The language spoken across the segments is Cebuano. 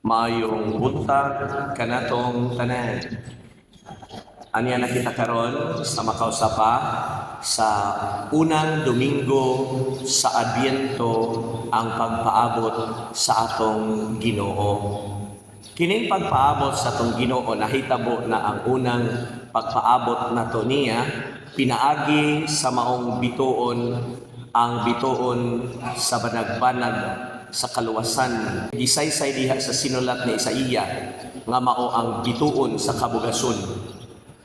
Maayong buntag kanatong tanan. Ania na kita karon sa makausapa sa unang Domingo sa Adbyento, ang pagpaabot sa atong Ginoo. Kining pagpaabot sa atong Ginoo, nahitabo na ang unang pagpaabot nato niya pinaagi sa maong bituon, ang bituon sa banag-banag sa kaluwasan. Gisaysay diha sa sinulat ni Isaiah nga mao ang bituon sa kabugason.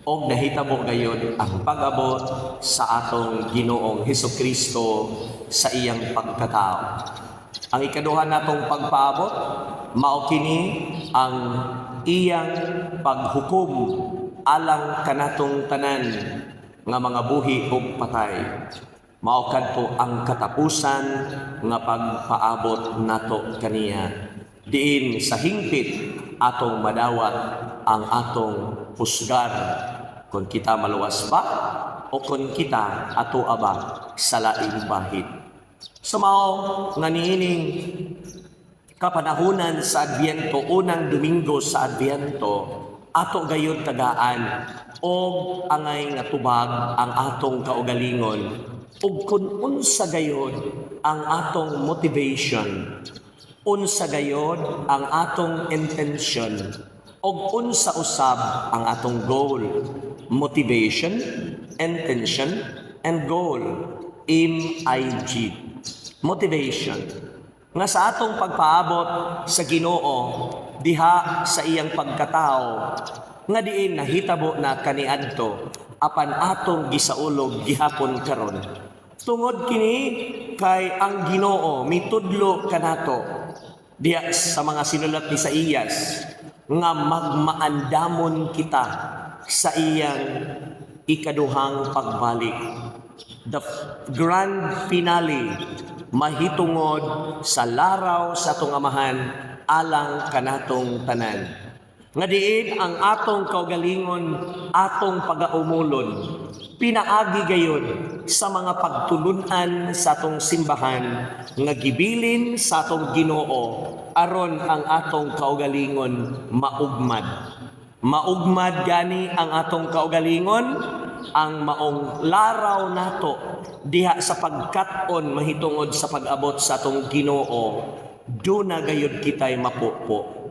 Og nahitabo gayon ang pag-abot sa atong Ginoong Hesus Kristo sa iyang pagkatao. Ang ikaduha natong pagpaabot, mao kini ang iyang paghukom alang kanatong tanan nga mga buhi ug patay. Mao kadto ang katapusan nga pagpaabot nato kaniya. Diin sa hingpit atong madawat ang atong husgar kung kita maluwas ba o kung kita ato aba sa laing bahin. Sa mao nga niining kapanahunan sa Adbyento, unang Domingo sa Adbyento, ato gayud tagaan og angay nga tubag ang atong kaugalingon ug kung unsa gayud ang atong motivation, unsa gayud ang atong intention, ug unsa usab ang atong goal. Motivation, intention, and goal. MIG. Motivation. Nga sa atong pagpaabot sa Ginoo diha sa iyang pagkatao nga diin nahitabo na kaniadto, apan atong gisaulog gihapon karon. Tungod kini kay ang Ginoo mitudlo kanato diha sa mga sinulat ni Isaías nga magmaandamon kita sa iyang ikaduhang pagbalik. The grand finale mahitungod sa laraw sa atong Amahan alang kanatong tanan. Nga diin ang atong kaugalingon, atong pagaumulon, pinaagi gayon sa mga pagtulunan sa atong simbahan nga gibilin sa atong Ginoo aron ang atong kaugalingon maugmad. Maugmad gani ang atong kaugalingon, ang maong laraw nato diha sa pagkat-on mahitungod sa pag-abot sa atong Ginoo, duna gayud kitay mapupo.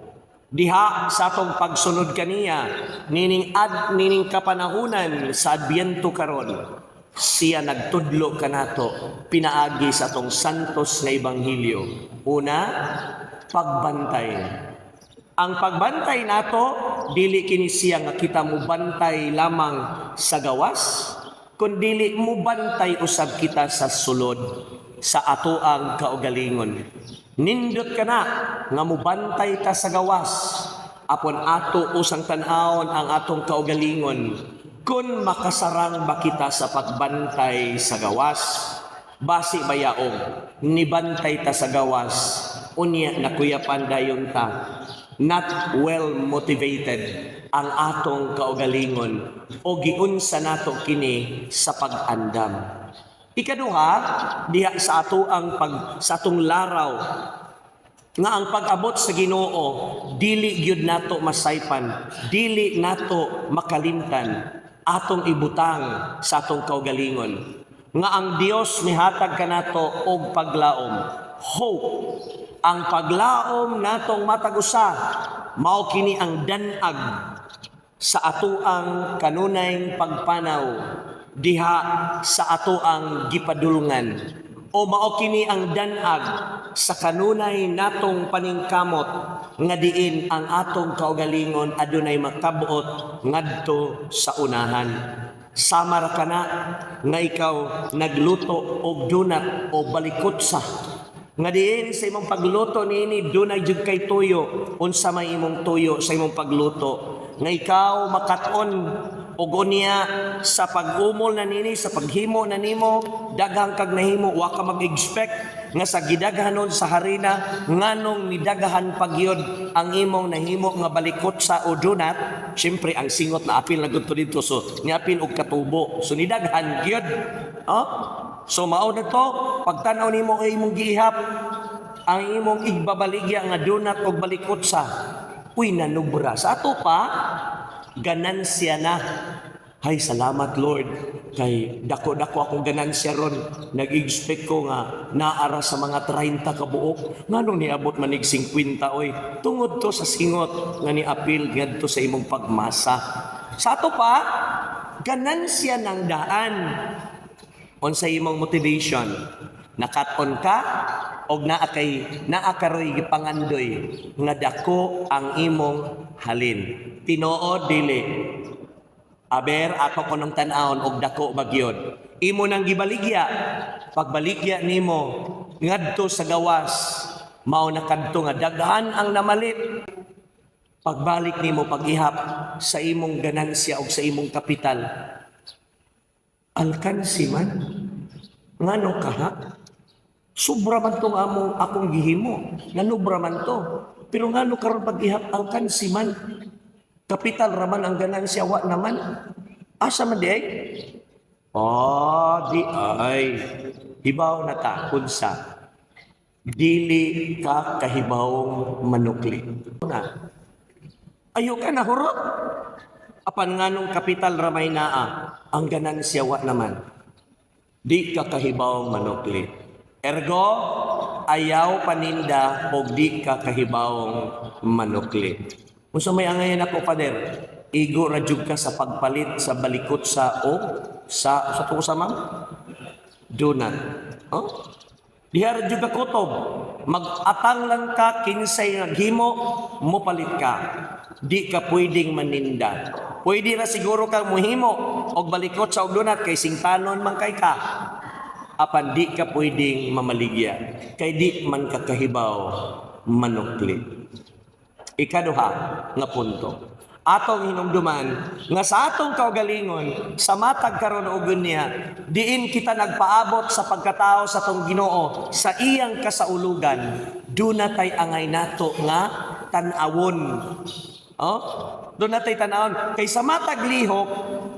Diha sa atong pagsunod kaniya, nining kapanahunan sa Adbyento karon, siya nagtudlo kanato pinaagi sa atong santos nga ebanghelyo. Una, pagbantay. Ang pagbantay nato, dili kini siya nga kita mubantay lamang sa gawas, kundili mubantay usab kita sa sulod, sa atoang kaugalingon. Nindot kana nga mubantay ta sa gawas, apon ato usang tan-awon ang atong kaugalingon kung makasarang ba kita sa pagbantay sa gawas. Basi bayaong nibantay ta sa gawas, unya nakuyapan dayon ta, not well motivated ang atong kaugalingon o giunsa nato kini sa pag-andam. Ikaduha, diha sa ato ang pag sa atong laraw nga ang pag-abot sa Ginoo dili gyud nato masaypan, dili nato makalimtan, atong ibutang sa atong kaugalingon nga ang Dios mihatag kanato og paglaom, hope. Ang paglaom natong matag usa, mao kini ang danag sa atoang kanunay pagpanaw diha sa atoang gipadulngan o mao kini ang danag sa kanunay natong paningkamot nga diin ang atong kaugalingon adunay makabot ngadto sa unahan. Sama ra kana nga ikaw nagluto og donut o balikutsa nga diin sa imong pagluto niini dunay jud kay tuyo. Unsa may imong tuyo sa imong pagluto nga ikaw makat-on og unya sa pag-umol na nini, sa paghimo na nimo, daghang kag nahimo, wa ka mag-expect nga sa gidaghanon sa harina, nganong nidaghan pagyod ang imong nahimo nga balikutsa o donut? Syempre ang singot na apil na gud dito, so niapil og katubo, so nidaghan gyud, oh. So mao na to, pagtan-aw nimo ay imong giihap. Ang imong igbabaligya nga donut og balikotsa, uy, nanubra. Sa ato pa, ganansya na. Hay, salamat, Lord. Kay dako-dako akong ganansya ron. Nag-expect ko nga naara sa mga 30 ka buok. Nganong niabot manig 50, oy? Tungod to sa singot nga ni-apil ngadto sa imong pagmasa. Sa ato pa, ganansya ng daan. Unsa imong motivation? Nakat-on ka og naa kay naa karoy gipangandoy nga dako ang imong halin. Tinuod dili? Aber ato ko nang tan-awon og dako bagyod. Imo nang gibaligya. Pagbaligya nimo ngadto sa gawas, mao na kadto nga daghan ang namalit. Pagbalik nimo pag-ihap sa imong ganansya og sa imong kapital, alkansi man. Ngano kaha? Sobra man tong among akong gihimo. Nanubra man to. Pero ngano karon pag-ihap, alkansi man? Kapital raman ang ganansya, wa naman. Asa man di ay? Oh, di ay. Hibaw na ta, kunsa. Dili ka kahibawong manukli. Na. Ayo ka na hurot. Apan nganong kapital ramay naa, ang ganansya wa naman? Di ka kahibawong manukli. Ergo, ayaw paninda og di ka kahibawong manukli. Unsa may angayan ako, Father? Igo ra jud ka sa pagpalit sa balikot sa o sa sa tuo sa, ma'am? Donut. Oh? Diha ra jud ka kutob. Mag-atang lang ka kinsay naghimo, mopalit ka. Di ka pwedeng maninda. Pwede ra siguro kang muhimo og balikot sa og donut kay singtanon man kay ka. Apan di ka pwedeng mamaligya kay di man ka kahibaw manukli. Ikaduha nga punto. Atong hinumduman nga sa atong kaugalingon sa matag karon og niya, diin kita nagpaabot sa pagkatao sa atong Ginoo sa iyang kasaulugan, duna tay angay nato nga tan-awon. Oh, duna tay tan-awon kay sa matag lihok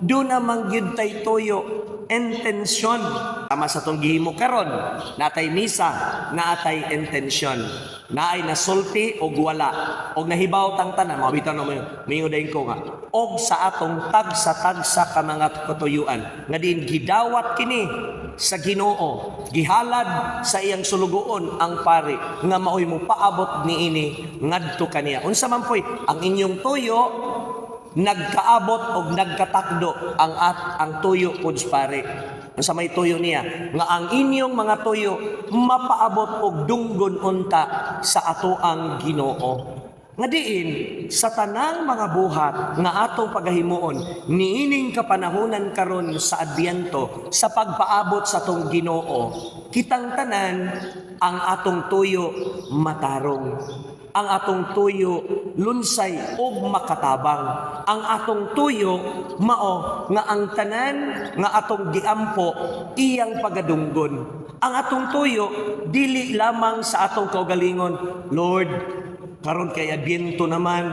duna man gyud tay tuyo, intensyon. Tama sa atong gihimo karon, natay misa, naatay intensyon. Naay nasulti og wala. Og nahibaw tang tanan, mga bitaw na mo mingo dayon ko nga. Og sa atong tagsa-tagsa ka mga katuyuan, nga diin gidawat kini sa Ginoo, gihalad sa iyang sulugoon ang pari nga maoy mo paabot niini ngadto kaniya. Unsa man poy ang inyong tuyo, nagkaabot og nagkatakdo ang at ang tuyo pod sa pare. Unsa may tuyo niya? Nga ang inyong mga tuyo mapaabot og dunggon unta sa atoang Ginoo. Nga diin sa tanang mga buhat nga atong pagahimuon niining kapanahonan karon sa Adbyento sa pagpaabot sa atong Ginoo, kitang tanan ang atong tuyo matarong, ang atong tuyo lunsay ug makatabang. Ang atong tuyo mao nga ang tanan nga atong giampo iyang pagadunggon. Ang atong tuyo dili lamang sa atong kaugalingon, "Lord, karon kay Adbyento naman,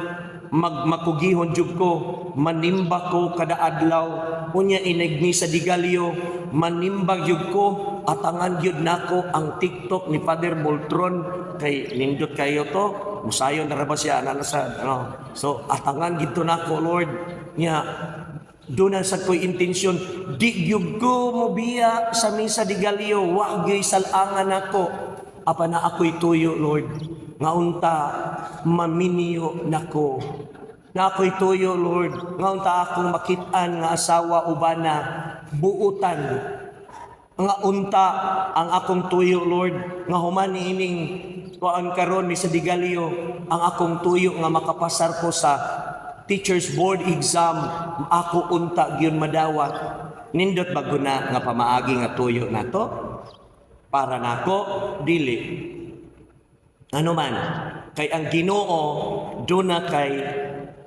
magmakugihon jud ko, manimba ko kada adlaw, unya inig misa de Gallo, manimba jud ko, atangan gyud nako ang TikTok ni Father Boltron kay nindot kayo to, musayon na ra ba siya ana sa ano. So atangan gid nako, Lord." Nya doon sa ko'y intensyon, di gyud ko mobiya sa misa de Gallo, wa gyud salangan nako. Apan na ako'y tuyo, Lord, nga unta maminiyo nako. Na ako'y tuyo, Lord, nga unta akong makit-an nga asawa ubana buutan. Nga unta ang akong tuyo, Lord, nga human ining kuan karon misa de Gallo, ang akong tuyo nga makapasar ko sa teachers board exam, ako unta gyud madawat. Nindot ba guna nga pamaagi nga tuyo nato? Para nako, dili. Ano man, kay ang Ginoo duna kay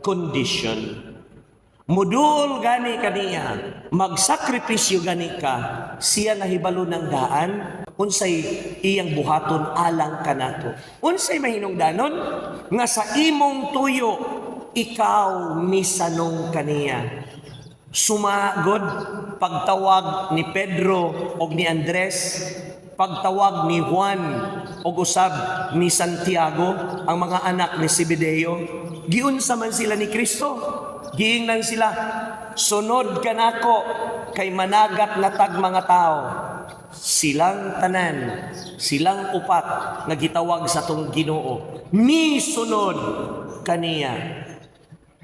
condition. Muduol gani kaniya, magsakripisyo gani ka, siya nahibalo ng daan, unsay iyang buhaton alang kanato. Unsay mahinungdanon? Nga sa imong tuyo, ikaw misanong kaniya. Sumagod pagtawag ni Pedro og ni Andres, Pagtawag ni Juan og usab ni Santiago, ang mga anak ni Zebedeo, giunsa man sila ni Kristo? Giingnan sila, "Sunod kanako kay managat na tag mga tao." Silang tanan, silang upat nga gitawag sa atong Ginoo, misunod kaniya.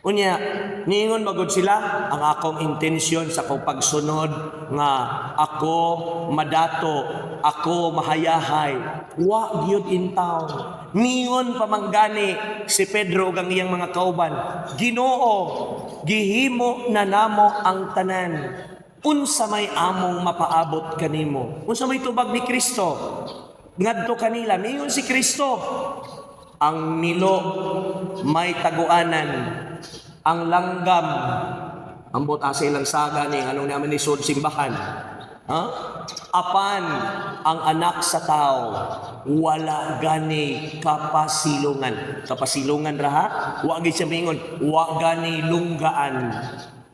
Unya, niingon magod sila, "Ang akong intensyon sa akong pagsunod nga ako madato, ako mahayahay." Wa gyud in town. Niingon pa man gani si Pedro ug ang iyang mga kauban, "Ginoo, gihimo na namo ang tanan. Unsa may among mapaabot kanimo?" Unsa may tubag ni Kristo ngadto kanila? Niingon si Kristo, "Ang milo may taguanan, ang langgam," ambot asa ilang saga ni anong naman ni sud simbahan. Ha? "Apan ang Anak sa Tao wala gani kapasilungan." Kapasilungan ra ha? Wa gid siya mingon, wa gani lunggaan.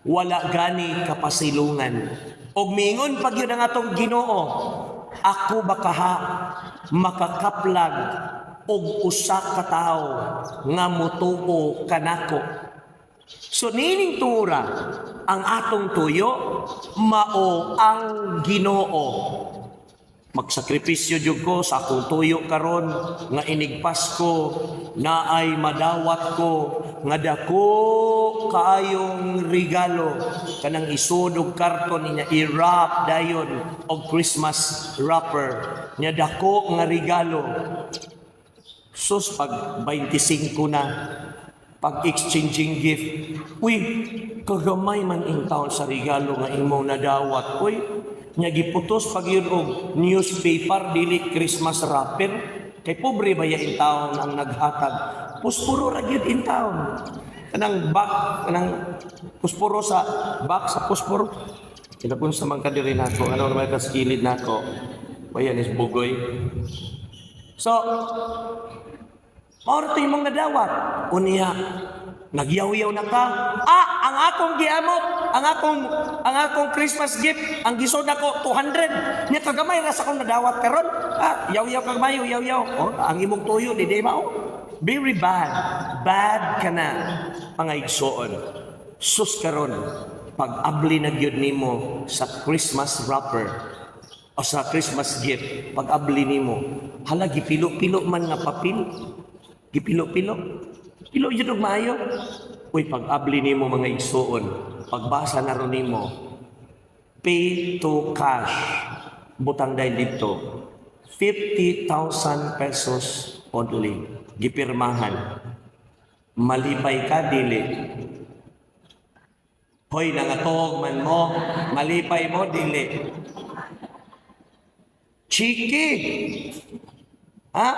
Wala gani kapasilungan. Og mingon pag yun ang atong Ginoo, "Ako ba kaha makakaplag og usa ka tawo nga motuo kanako?" So niining tura, ang atong tuyo mao ang Ginoo. Magsakripisyo jud ko sa akong tuyo karon nga inig Pasko naay madawat ko nga dako kaayong regalo, kanang isod og karton niya, i-wrap dayon og Christmas wrapper nya, dako nga regalo. Sus, pag 25 na, pag exchanging gift, uy, kagamay man in town sa regalo nga imong nadawat. Uy, nya giputos pag yun og newspaper, dili Christmas wrapper. Kay pobre ba ya in town ang naghatag? Puspuro ra gyud in town. Kanang back, kanang puspuro sa back sa puspuro. Kila sa man ka diri nako, ano naman ka sa kilid nako. Bayan is bugoy. So, mao ra imong nadawat. Unya, nagyaw-yaw na ka. "Ah, ang akong giamot, ang akong Christmas gift, ang gisod nako 200. Nya kagamay ra sa akong nadawat karon." Ah, yaw-yaw kag mayo, yaw-yaw. Oh, ang imong tuyo di di mao. Very bad. Bad ka na, mga igsoon. Sus, karon, pag abli na gyud nimo sa Christmas wrapper o sa Christmas gift, pag abli nimo, hala, gipilo-pilo man nga papel. Gipilo-pilo. Pilo yun og maayo. Uy, pag abli nimo, mga igsoon, pagbasa na ron nimo, pay to cash, butang dahil dito, 50,000 pesos only, gipirmahan. Malipay ka, dili? Hoy, nangatog man mo, malipay mo, dili? Chiki. Ha?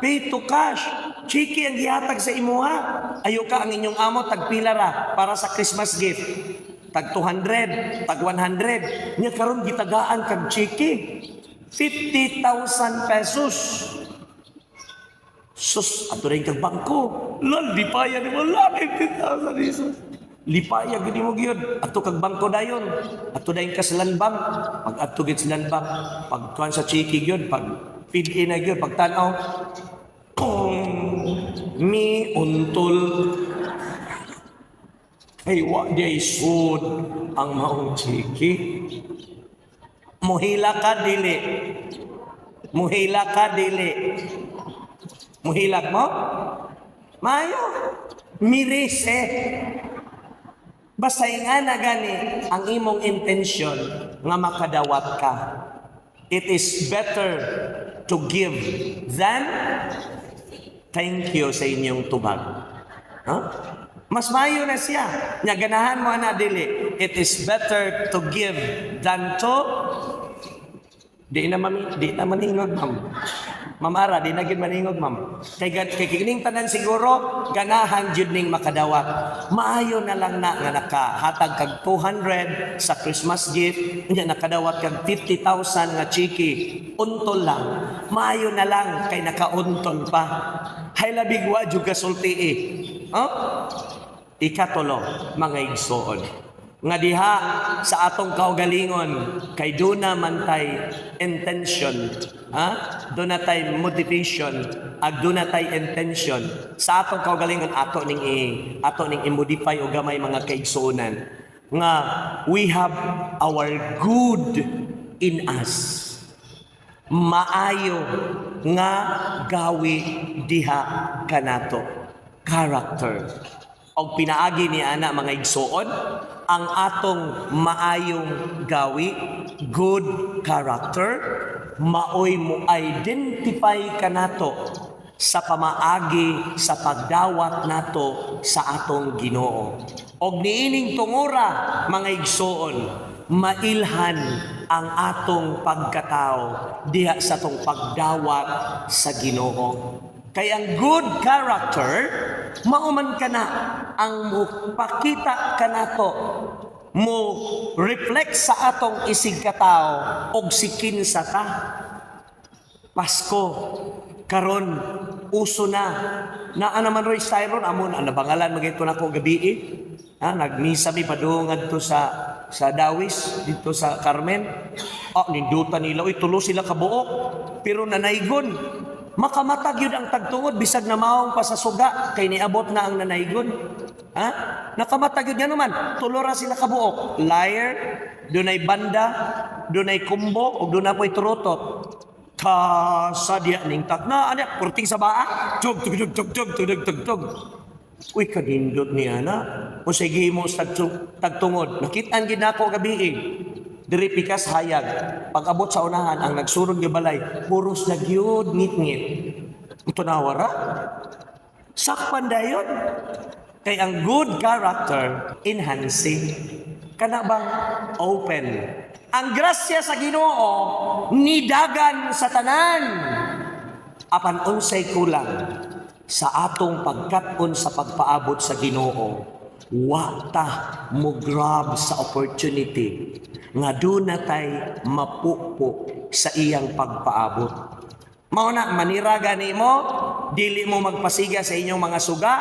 Pay to cash. Chiki ang gihatag sa imuha. Ayo ka ang inyong amo, tagpila ra para sa Christmas gift? Tag 200, tag 100. Nya karon gitagaan kag chiki. 50,000 pesos. Sus, ato rin kag bangko. Lol, lipaya ni mo lang 50,000 pesos. Lipaya gid mo gyud. Ato kag bangko dayon. Ato dayon ka sa Land Bank. Pag adto gid sa Land Bank, pag kuan sa chiki gyud, pag feed in na gyud, pag tan-aw, kung mi untol kay wa di sud ang maong chiki. Muhila ka, dili? Muhila ka, dili? Muhilak mo? Mayo. Mirise. Basta ingana gani ang imong intensyon nga makadawat ka. It is better to give than thank you sa inyong tubag. Huh? Mas mayo na siya. Nya ganahan mo ana, dili? It is better to give than to. Di na mami, di na maningog, ma'am. Ma'am Ara, di na gid maningog, ma'am. Kay kining tanan siguro ganahan jud ning makadawat. Maayo na lang na nga nakahatag kag 200 sa Christmas gift, unya nakadawat kag 50,000 nga chiki. Untol lang. Maayo na lang kay nakauntol pa. Hay labig wa jud kasulti eh. Huh? Ikatulo, mga igsoon. Nga diha sa atong kaugalingon kay duna man tay intention, ha? Duna tay motivation ag duna tay intention sa atong kaugalingon. Ato ning i-modify og gamay, mga kaigsuonan, nga we have our good in us, maayo nga gawi diha kanato, character. Og pinaagi ni ana, mga igsuon, ang atong maayong gawi, good character, maoy mo identify kanato sa pamaagi sa pagdawat nato sa atong Ginoo. Og niining tungura, mga igsuon, mailhan ang atong pagkatao diha sa atong pagdawat sa Ginoo. Kay ang good character, mao man kana ang mopakita kanato, mo reflect sa atong isig katao og si kinsa ta. Pasko karon, uso na. Naa naman roy styron amo na nabangalan magito nako gabi eh. Ha, nagmisa mi padung ngadto sa Dawis dito sa Carmen. Oh, nindutan nila, uy, tulo sila kabuok pero nanaygon. Makamatag yun ang tagtungod bisag na maong pa sa suga kay niabot na ang nanaygon. Ha? Nakamatag yun nga naman. Tulo ra sila kabuok. Lyre, dunay banda, dunay kumbo, ug dunay po'y turutot. Kasadya ning takna, anya, purting sa baa. Tug, tug, tug, tug, tug, tug, tug, tug. Uy, kanindot niya na. O sige mo sa tagtungod. Nakitaan gid nako gabi eh. Diri pikas hayag. Pag-abot sa unahan, ang nagsurog nga balay, puros na gyud ngit-ngit. Ito nawara. Sakpan dayon. Kay ang good character, enhancing. Kana bang open? Ang grasya sa Ginoo nidagan sa tanan. Apan unsay kulang sa atong pagkat-on sa pagpaabot sa Ginoo, wa ta mo grab sa opportunity nga duna tay mapupo sa iyang pagpaabot. Mao na manira gani mo, dili mo magpasiga sa inyong mga suga,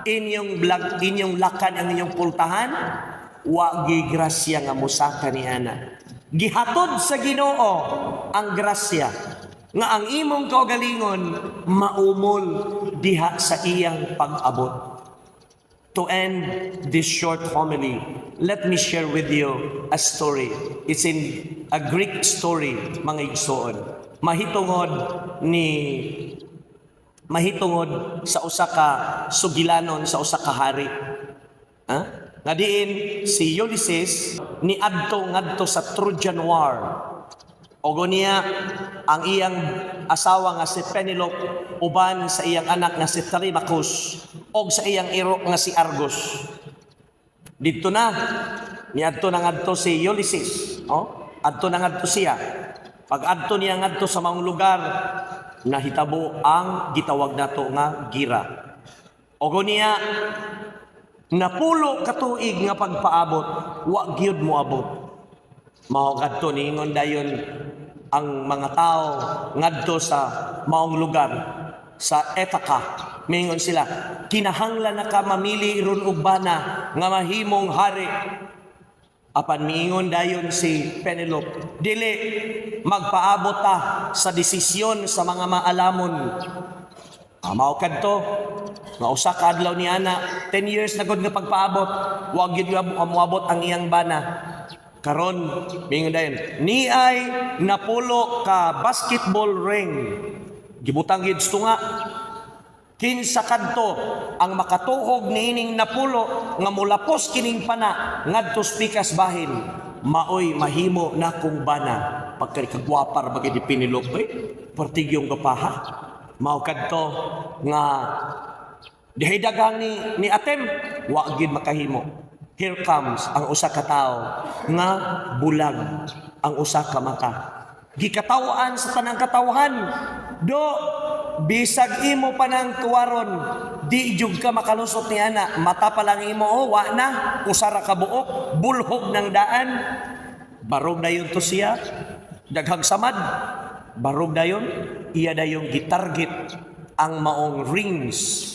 inyong blag, inyong lakan ang inyong pultahan, wa gi grasya nga mosaka ni ana. Gihatod sa Ginoo ang grasya nga ang imong kaugalingon maumol diha sa iyang pag-abot. To end this short homily, let me share with you a story. It's in a Greek story, mga igsoon. Mahitungod sa usa ka sugilanon sa usa ka hari. Ha? Nga diin si Ulysses ni adto ngadto sa Trojan War. Og niya ang iyang asawa nga si Penelope uban sa iyang anak nga si Telemachus og sa iyang iro nga si Argos. Didto na niadto na ngadto si Ulysses, oh? Adto na ngadto siya. Pag adto niya ngadto sa maong lugar, nahitabo ang gitawag nato nga gira. Og niya 10 ka tuig nga pagpaabot, wa gyud moabot. Mao kadto niingon dayon ang mga tao ngadto sa maong lugar sa Ithaca. Mingon sila, "Kinahanglan na ka mamili ron og bana nga mahimong hari." Apan miingon dayon si Penelope, "Dili, magpaabot ta sa desisyon sa mga maalamon." Mao kadto nga usa ka adlaw ni ana, 10 years na gud nga pagpaabot, wa gyud moabot ang iyang bana. Karon miingon dayon, ni ay 10 ka basketball ring. Gibutang gyud sa tunga. Kinsa kadto ang makatuhog niining 10 nga mulapos kining pana ngadto sa pikas bahin, maoy mahimo nakong bana. Pagkagwapar bagay di Penelope, pertigyong gapaha. Mao kadto nga dihay daghang ni attempt, wa gid makahimo. Here comes ang usa ka tawo nga bulag ang usa ka mata. Gikataw-an sa tanang katawhan. "Do, bisag imo pa nang tuwaron, di jud ka makalusot ni ana. Mata pa lang imo, oh, wa na, usa ra ka buok, bulhog ng daan." Barog dayon to siya, daghang samad. Barog dayon, iya dayong gitarget ang maong rings.